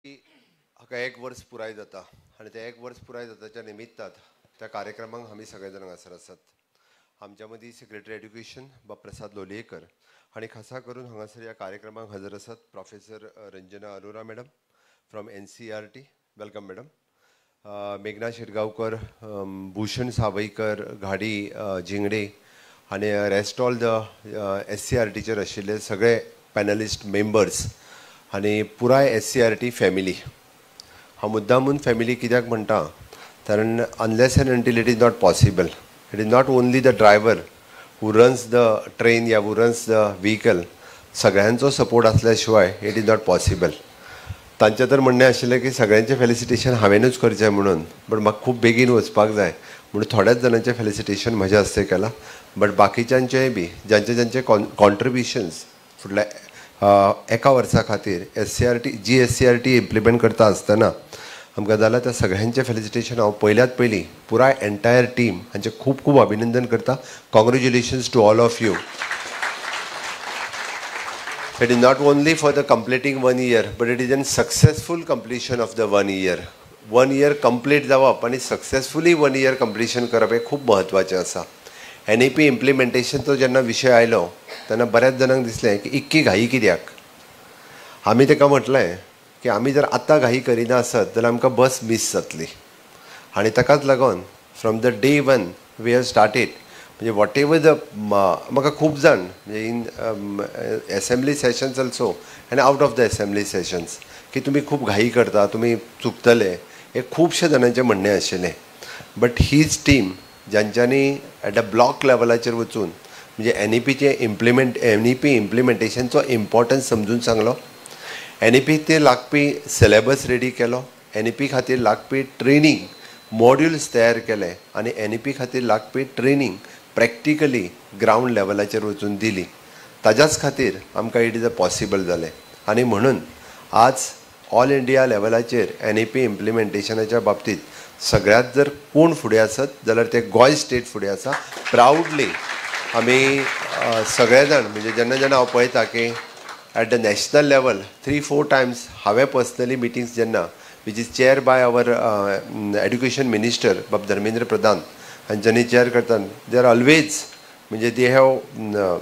हाका एक वर्स पुराय जाता आनी तें एक वर्स पुराय जाताच्या निमित्तान त्या कार्यक्रमाक आमी सगळे जाण हांगासर आसात. आमच्या मदीं सेक्रेटरी एड्युकेशन बाब प्रसाद लोलयेकर आनी खासा करून हांगासर ह्या कार्यक्रमाक हजर आसात professor Ranjana Arora madam from NCERT. Welcome madam. मेघना शेटगांवकर, भूषण सावईकर, घाडी झिंगडे आनी रेस्ट ऑल the SCERTचेर आशिल्ले सगळे पॅनलिस्ट मेंबर्स आनी पुराय SCERT family. हांव मुद्दामून फॅमिली कित्याक म्हणटा, कारण unless and until it is not possible, it is not only the driver who runs the train या हू रन्स the vehicle, सगळ्यांचो सपोर्ट आसल्या शिवाय it is not possible. तांचें तर म्हणणें आशिल्लें की सगळ्यांचें फेलिसिटेशन हांवेंनूच करचें म्हणून, बट म्हाका खूब बेगीन वचपाक जाय म्हणून थोड्याच जाणांचें फेलिसिटेशन म्हज्या हस्ते केलां, बट बाकीच्यांचेंय बी ज्यांचे ज्यांचे कॉन्ट्रिब्युशन्स फुडल्या एका वर्सा खातीर SCERT GSCERT implement करता आसतना आमकां जाल्यार त्या सगळ्यांचें फेलिसिटेशन हांव पयल्यात पयलीं पुराय एंटायर टीम हांचें खूब खूब अभिनंदन करता. Congratulations to all of you. It is not only for the completing 1 year, but it is an successful completion of the 1 year. 1 year complete जावप आनी सक्सेसफुली 1 इयर कंप्लिशन करप हें खूब म्हत्वाचें आसा. NEP इम्प्लिमेंटेशनचो जेन्ना विशय आयलो तेन्ना बऱ्याच जाणांक दिसलें की इतकी घाई कित्याक. आमी ताका म्हटलें की आमी जर आतां घाई करिना आसत जाल्यार आमकां बस मीस जातली आनी ताकाच लागून from the day one we have started. म्हणजे what ever the म्हाका खूब जाण म्हणजे in assembly sessions also and out of the assembly sessions की तुमी खूब घाई करता, तुमी चुकतले, हे खुबशे जाणांचें म्हणणें आशिल्लें. बट हीच टीम ज्यांच्यांनी एट अ ब्लॉक लेवलाचेर वचून म्हणजे NEPचें इम्प्लिमेंट NEP इम्प्लिमेंटेशनचो इम्पॉर्टन्स समजून सांगलो, NEP ते लागपी सिलेबस रेडी केलो, NEP खातीर लागपी ट्रेनींग मॉड्युल्स तयार केले आनी NEP खातीर लागपी ट्रेनींग प्रॅक्टिकली ग्रावंड लेवलाचेर वचून दिली. ताज्याच खातीर आमकां it is a possible जालें आनी म्हणून आज ऑल इंडिया लेवलाचेर NEP इम्प्लिमेंटेशनाच्या बाबतींत सगळ्यांत जर कोण फुडें आसत जाल्यार ते गोंय स्टेट फुडें आसा. प्रावडली आमी सगळे जाण म्हणजे जेन्ना जेन्ना हांव पळयता की at the national level 3-4 times हांवें पर्सनली मिटिंग्स जेन्ना which is chair by our education minister बाब धर्मेंद्र प्रधान हांच्यांनी चेअर करता, they are always म्हणजे they have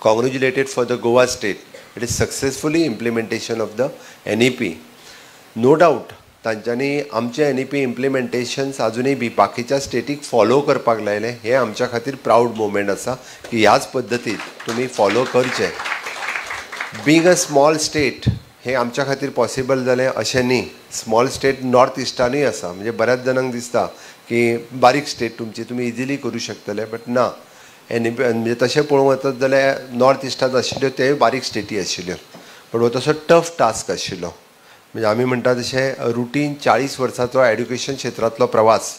congratulated for the Goa state it is successfully implementation of the NEP. No doubt तांच्यांनी आमचें NEP implementations आजुनूय बी बाकीच्या static follow करपाक लायलें, हें आमच्या खातीर प्रावड मुवमेंट आसा की ह्याच पद्दतीन तुमी फॉलो करचें. बींग अ स्मॉल स्टेट हें आमच्या खातीर पॉसिबल जालें अशें न्ही. स्मॉल स्टेट नॉर्थ इस्टानूय आसा, म्हणजे बऱ्याच जाणांक दिसता की बारीक स्टेट तुमची तुमी इजिली करूं शकतले, बट ना. NEP म्हणजे तशें पळोवंक वचत जाल्यार नॉर्थ इस्टांत आशिल्ल्यो त्योय बारीक स्टेटी आशिल्ल्यो, बट हो तसो टफ टास्क आशिल्लो. म्हणजे आमी म्हणटा तशें रुटीन 40 वर्सांचो एड्युकेशन क्षेत्रांतलो प्रवास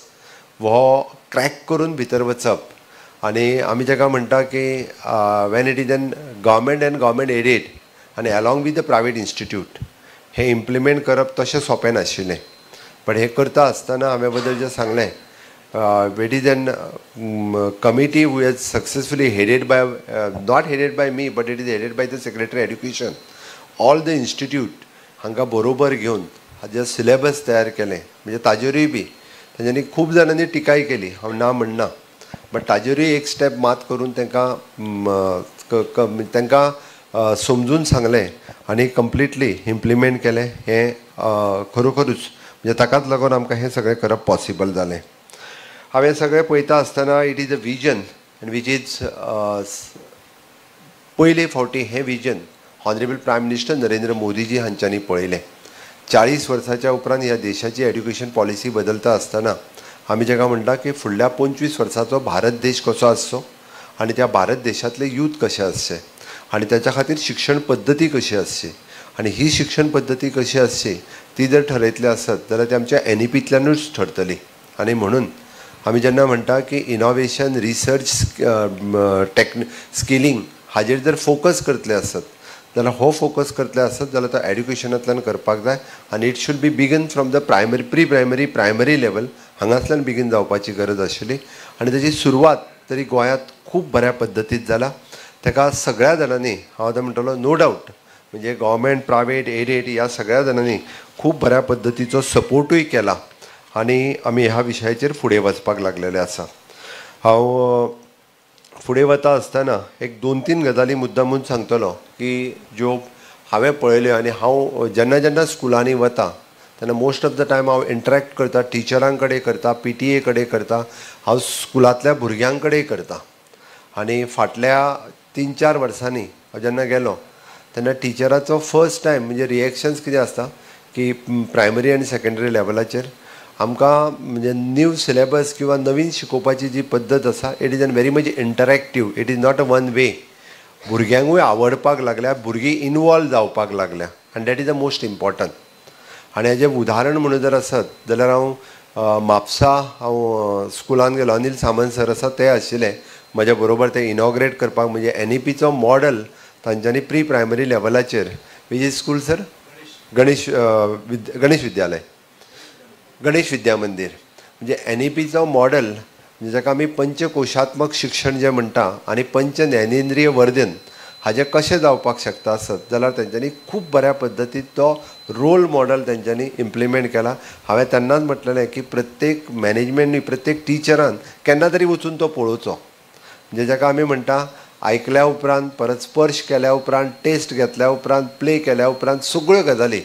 हो क्रॅक करून भितर वचप आनी आमी ताका म्हणटा की when it is an government and government aided आनी along with the private institute हें इम्प्लिमेंट करप तशें सोंपें नाशिल्लें. बट हें करता आसतना हांवें बद्दल जें सांगलें, it is an committee who has successfully headed by, not headed by me, but it is headed by the secretary education, all the institute हांकां बरोबर घेवन हाजें सिलेबस तयार केलें. म्हणजे ताजेरूय बी तांच्यांनी खूब जाणांनी टिकाय केली, हांव ना म्हणना, बट ताजेरूय एक स्टेप मात करून तांकां तांकां समजून सांगलें आनी कंप्लिटली इम्प्लिमेंट केलें. हें खरोखरूच म्हणजे ताकाच लागून आमकां हें सगळें करप पॉसिबल जालें. हांवें सगळें पळयता आसतना it is a vision and which is पयले फावटी हें vision honourable prime minister Narendra Modiji हांच्यांनी पळयलें. 40 वर्साच्या उपरांत ह्या देशाची एड्युकेशन पॉलिसी बदलता आसतना आमी जाका म्हणटा की फुडल्या 25 वर्साचो भारत देश कसो आसचो आनी त्या भारत देशांतले यूथ कशें आसचें आनी ताच्या खातीर शिक्षण पद्दती कशी आसची आनी ही शिक्षण पद्दती कशी आसची ती जर ठरयतली आसत जाल्यार ती आमच्या NEPतल्यानूच ठरतली. आनी म्हणून आमी जेन्ना म्हणटा की इनोवेशन, रिसर्च, स्किलींग हाजेर जर फोकस करतले आसत जाल्यार हो फोकस करतले आसत जाल्यार तो एड्युकेशनांतल्यान करपाक जाय आनी it should be begin from the primary, pre primary, primary level हांगासल्यान begin जावपाची गरज आशिल्ली आनी ताची सुरवात तरी गोंयांत खूब बऱ्या पद्दतीन जाला. ताका सगळ्या जाणांनी हांव आतां म्हणटलो नो डावट म्हणजे गव्हर्मेंट, प्रायवेट, एडेड ह्या सगळ्या जाणांनी खूब बऱ्या पद्दतीचो सपोर्टूय केला आनी आमी ह्या विशयाचेर फुडें वचपाक लागलेले आसा. हांव फुडें वता आसतना एक दोन तीन गजाली मुद्दामून सांगतलो की ज्यो हांवें पळयल्यो आनी हांव जेन्ना जेन्ना स्कुलांनी वता तेन्ना मोस्ट ऑफ the time हांव इंटरेक्ट करता, टिचरां कडेन करता, पीटीए कडेन करता, हांव स्कुलांतल्या भुरग्यां कडेन करता. आनी फाटल्या 3-4 वर्सांनी हांव जेन्ना गेलो तेन्ना टिचराचो फर्स्ट टायम म्हणजे रिएक्शन्स कितें आसता की प्रायमरी आनी सेकेंडरी लेवलाचेर आमकां म्हणजे न्यू सिलेबस किंवा नवीन शिकोवपाची जी पद्दत आसा it is an very much interactive, it is not a one way. भुरग्यांकूय आवडपाक लागल्या, भुरगीं इनवॉल्व जावपाक लागल्या आनी that is the most important. आनी हाजें उदाहरण म्हणून जर आसत जाल्यार हांव म्हापसा हांव स्कुलान गेलो, अनिल सामंत सर आसा ते आशिल्ले म्हज्या बरोबर, ते इनॉग्रेट करपाक म्हणजे एनईपीचो मॉडल तांच्यांनी प्री प्रायमरी लेवलाचेर, which is school sir, Ganesh Ganesh Vidyalaya, Ganesh Vidya Mandir, म्हणजे एनईपीचो मॉडल म्हणजे जाका आमी पंचकोशात्मक शिक्षण जें म्हणटा आनी पंच ज्ञानेंद्रीय वर्धन हाजें कशें जावपाक शकता आसत जाल्यार तेंच्यांनी खूब बऱ्या पद्दतीन तो रोल मॉडल तेंच्यांनी इम्प्लिमेंट केला. हांवें तेन्नाच म्हटलेलें की प्रत्येक मॅनेजमेंटनी, प्रत्येक टिचरान केन्ना तरी वचून तो पळोवचो, म्हणजे जाका आमी म्हणटा आयकल्या उपरांत, परत स्पर्श केल्या उपरांत, टेस्ट घेतल्या उपरांत, प्ले केल्या उपरांत सगळ्यो गजाली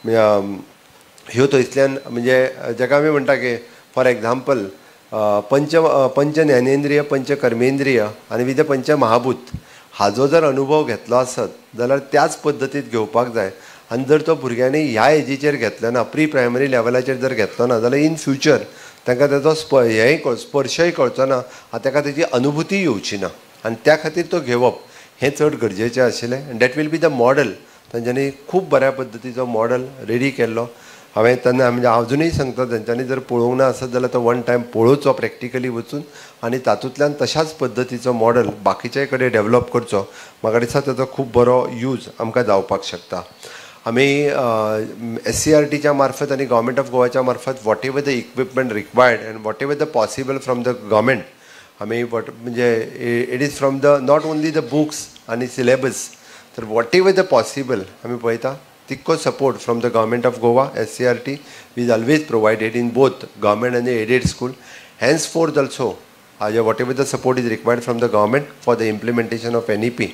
ह्यो थंयसल्यान म्हणजे जाका आमी म्हणटा की फॉर एग्जाम्पल पंच पंच ज्ञानेंद्रिय, पंच कर्मेंद्रिय आनी विथ पंच महाभूत हाजो जर अनुभव घेतलो आसत जाल्यार त्याच पद्दतीत घेवपाक जाय. आनी जर तो भुरग्यांनी ह्या एजीचेर घेतलो ना, प्री प्रायमरी लेवलाचेर जर घेतलो ना जाल्यार इन फ्युचर तांकां ताजो हेंय स्पर्शय कळचो ना आनी ताका तेजी अनुभूती येवची ना आनी त्या खातीर तो घेवप हें चड गरजेचें आशिल्लें. आनी that will be the model. तांच्यांनी खूब बऱ्या पद्दतीचो मॉडल रेडी केल्लो. हांवें तेन्ना म्हणजे अजुनूय सांगता तेंच्यांनी जर पळोवंक ना आसत जाल्यार तो वन टायम पळोवचो प्रॅक्टिकली वचून आनी तातूंतल्यान तशाच पद्दतीचो मॉडल बाकीच्याय कडेन डेवलप करचो. म्हाका दिसता ताचो खूब बरो यूज आमकां जावपाक शकता. आमी एससीईआरटीच्या मार्फत आनी गव्हर्मेंट ऑफ गोवाच्या मार्फत whatever the equipment required and whatever the possible from the government आमी what म्हणजे it is from the not only the books आनी सिलेबस तर what ever the possible आमी पळयता तितको support from the government of Goa, SCERT is always provided in both government आनी aided school. Henceforth also हाजे whatever the support is required from the government for the implementation of NEP.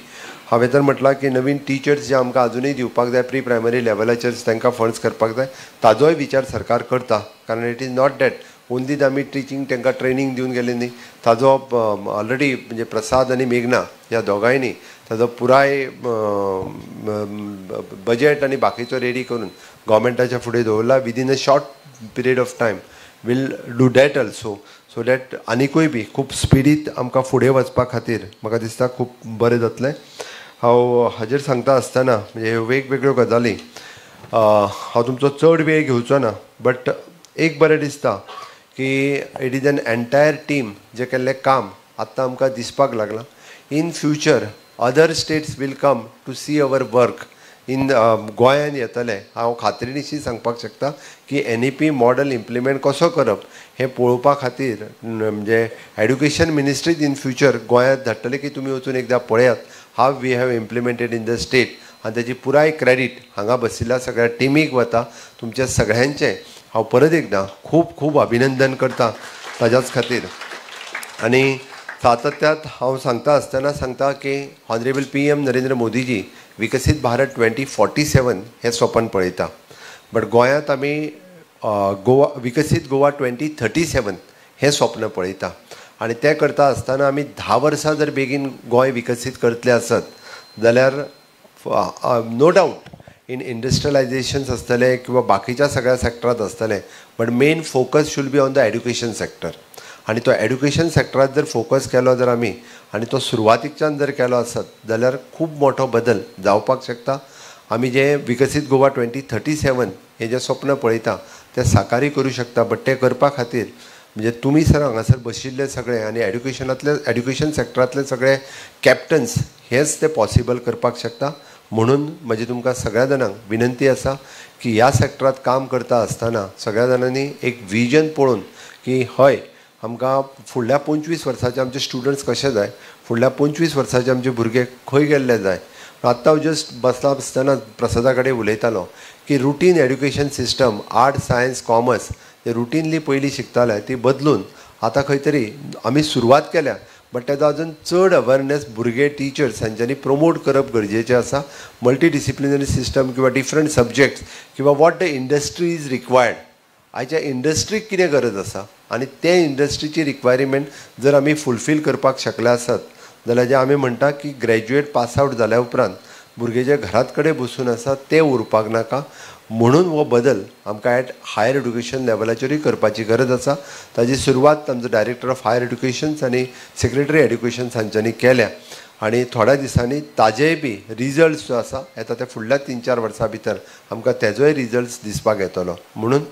हांवें तर म्हटलां की नवीन teachers जे आमकां अजुनूय दिवपाक जाय प्री प्रायमरी लेवलाचेर तांकां फंड्स करपाक जाय, ताजोय विचार सरकार करता. कारण it is not that only आमी टिचींग तांकां ट्रेनींग दिवन गेले न्ही, ताजो ऑलरेडी म्हणजे प्रसाद आनी मेघना ह्या दोगांयनी ताजो पुराय बजेट आनी बाकीचो रेडी करून गव्हर्मेंटाच्या फुडें दवरला. Within a short period of time will do that also, so that आनिकूय बी खूब स्पिडीत आमकां फुडें वचपा खातीर म्हाका दिसता खूब बरें जातलें. हांव हाजेर सांगता आसतना म्हणजे ह्यो वेगवेगळ्यो गजाली हांव तुमचो चड वेळ घेवचो ना, बट एक बरें दिसता की it is an entire team जें केल्लें काम आत्तां आमकां दिसपाक लागलां. In future other states will come to see our work in गोंयान येतले. हांव खात्रीनिशी सांगपाक शकता की एनईपी मॉडल इम्प्लिमेंट कसो करप हें पळोवपा खातीर म्हणजे एड्युकेशन मिनिस्ट्रीच इन फ्युचर गोंयांत धाडटले की तुमी वचून एकदां पळयात how we have implemented in the state. आनी ताजी पुराय क्रेडीट हांगा बशिल्ल्या सगळ्या टिमीक वता. तुमच्या सगळ्यांचें हांव परत एकदां खूब खूब अभिनंदन करता ताज्याच खातीर. आनी सातत्यात हांव सांगता आसतना सांगता की ऑनरेबल PM Narendra Modiji विकसीत भारत 2047 हें स्वपन पळयता, बट गोंयांत आमी गोवा विकसीत गोवा 2037 हें स्वप्न पळयता. आनी तें करता आसतना आमी 10 वर्सां जर बेगीन गोंय विकसीत करतले आसत जाल्यार नो डावट इन इंडस्ट्रियलायझेशन्स आसतलें किंवा बाकीच्या सगळ्या सॅक्टरांत आसतलें, but main focus should be on the education sector. आनी तो एड्युकेशन सॅक्टरांत जर फोकस केलो जर आमी आनी तो सुरवातीकच्यान जर केलो आसत जाल्यार खूब मोठो बदल जावपाक शकता. आमी जें विकसीत गोवा 2037 हें जें स्वप्न पळयता तें साकारी करूं शकता. बट तें करपा खातीर म्हणजे तुमी सर हांगासर बशिल्ले सगळे आनी एड्युकेशनांतले एड्युकेशन सॅक्टरांतले सगळे कॅप्टन्स हेच ते पॉसिबल करपाक शकता. म्हणून म्हजी तुमकां सगळ्या जाणांक विनंती आसा की ह्या सॅक्टरांत काम करता आसतना सगळ्या जाणांनी एक विजन पळोवन की हय आमकां फुडल्या 25 वर्साचे आमचे स्टुडंट्स कशे जाय, फुडल्या 25 वर्साचे आमचे भुरगे खंय गेल्ले जाय, आत्तां हांव जस्ट बसला आसतना प्रसादा कडेन उलयतालो की routine education system, art, science, commerce ते रुटीनली पयलीं शिकताले ती बदलून आतां खंय तरी आमी सुरवात केल्या, बट तेजो अजून चड अवेरनेस भुरगे, टिचर्स हांच्यांनी प्रमोट करप गरजेचें आसा. मल्टी डिसिप्लिनरी सिस्टम किंवा डिफरंट सब्जेक्ट्स किंवा what the industry is required, आयच्या इंडस्ट्रीक कितें गरज आसा आनी ते इंडस्ट्रीची रिक्वायरमेंट जर आमी फुलफील करपाक शकले आसत जाल्यार जे आमी म्हणटा की ग्रॅज्युएट पास आवट जाल्या उपरांत भुरगे जे घरात कडेन बसून आसा ते उरपाक नाका, म्हणून हो बदल आमकां एट हायर एड्युकेशन लेवलाचेरूय करपाची गरज आसा. ताजी सुरवात आमचो डायरेक्टर ऑफ हायर एड्युकेशन्स आनी सेक्रेटरी एड्युकेशन्स हांच्यांनी केल्या आनी थोड्या दिसांनी ताजेय बी रिजल्ट्स जो आसा येता ते फुडल्या 3-4 वर्सां भितर आमकां तेजोय रिजल्ट्स दिसपाक येतलो. म्हणून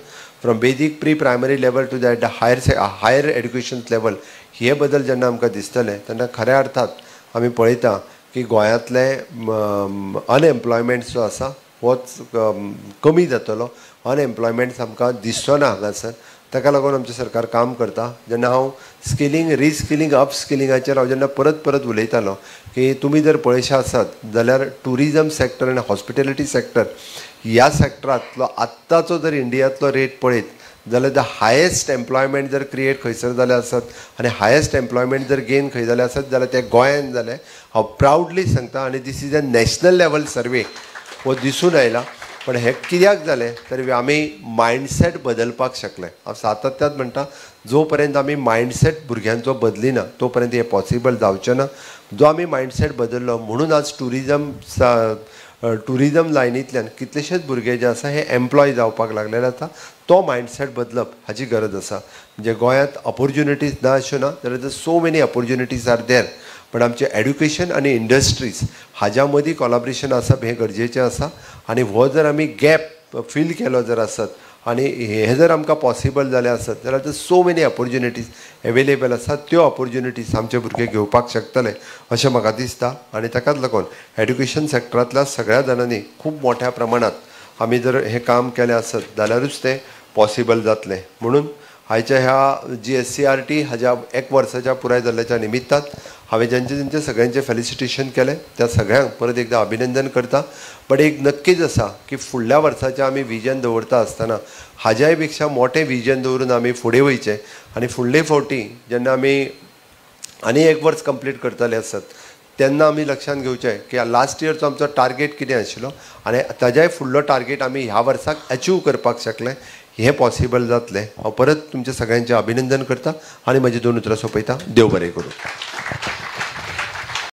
from basic pre primary level to that higher education level हे बदल जेन्ना आमकां दिसतले तेन्ना खऱ्या अर्थात आमी पळयता की गोंयांतले अनएम्प्लॉयमेंट जो आसा होच कमी जातलो. अनएम्प्लॉयमेंट आमकां दिसचो ना हांगासर. ताका लागून आमचें सरकार काम करता. जेन्ना हांव स्किलींग, रिस्किलींग, अपस्किलिंगाचेर हांव जेन्ना परत परत उलयतालो की तुमी जर पळयशे आसत जाल्यार ट्युरिजम सेक्टर आनी हॉस्पिटेलिटी सेक्टर ह्या सेक्टरांतलो आत्ताचो जर इंडियांतलो रेट पळयत जाल्यार the highest employment जर क्रिएट खंयसर जालें आसत आनी हायेस्ट एम्प्लॉयमेंट जर गेन खंय जालें आसत जाल्यार तें गोंयान जालें. हांव प्रावडली सांगता आनी this is a national level survey हो दिसून आयला. पण हें कित्याक जालें तर आमी मायंडसेट बदलपाक शकले. हांव सातत्यान म्हणटा जो पर्यंत आमी मायंडसेट भुरग्यांचो बदलिना तो पर्यंत हें पॉसिबल जावचें ना. जो आमी मायंडसेट बदललो म्हणून आज ट्युरिजम लायनींतल्यान कितलेशेच भुरगे जे आसा हे एम्प्लॉय जावपाक लागलेले आसा. तो मायंडसेट बदलप हाची गरज आसा. म्हणजे गोंयांत ऑपोर्च्युनिटीज ना अश्यो ना, जाल्यार so many opportunities are there, पण आमचें एड्युकेशन आनी इंडस्ट्रीज हाज्या मदीं कॉलाब्रेशन आसप हें गरजेचें आसा. आनी हो जर आमी गॅप फील केलो जर आसत आनी हें जर आमकां पॉसिबल जालें आसत जाल्यार सो मेनी ऑपोर्च्युनिटीज एवेलेबल आसात, त्यो ऑपोर्च्युनिटीज आमचे भुरगे घेवपाक शकतले अशें म्हाका दिसता. आनी ताकाच लागून एड्युकेशन सेक्टरांतल्या सगळ्या जाणांनी खूब मोठ्या प्रमाणांत आमी जर हें काम केलें आसत जाल्यारूच तें पॉसिबल जातलें. म्हणून आयच्या ह्या GSCERT हाज्या 1 वर्साच्या पुराय जाल्ल्याच्या निमित्तान हांवें जेंचे जेंचे सगळ्यांचें फेलिसिटेशन केलें त्या सगळ्यांक परत एकदां अभिनंदन करता. बट एक नक्कीच आसा की फुडल्या वर्साचें आमी विजन दवरता आसतना हाज्याय पेक्षा मोठें विजन दवरून आमी फुडें वयचें आनी फुडले फावटी जेन्ना आमी आनी 1 वर्स कंप्लीट करतले आसत तेन्ना आमी लक्षांत घेवचें की लास्ट इयरचो आमचो टार्गेट कितें आशिल्लो आनी ताज्याय फुडलो टार्गेट आमी ह्या वर्साक अचीव करपाक शकले, हें पॉसिबल जातलें. हांव परत तुमचें सगळ्यांचें अभिनंदन करता आनी म्हजी 2 उतरां सोंपयता. देव बरें करूं.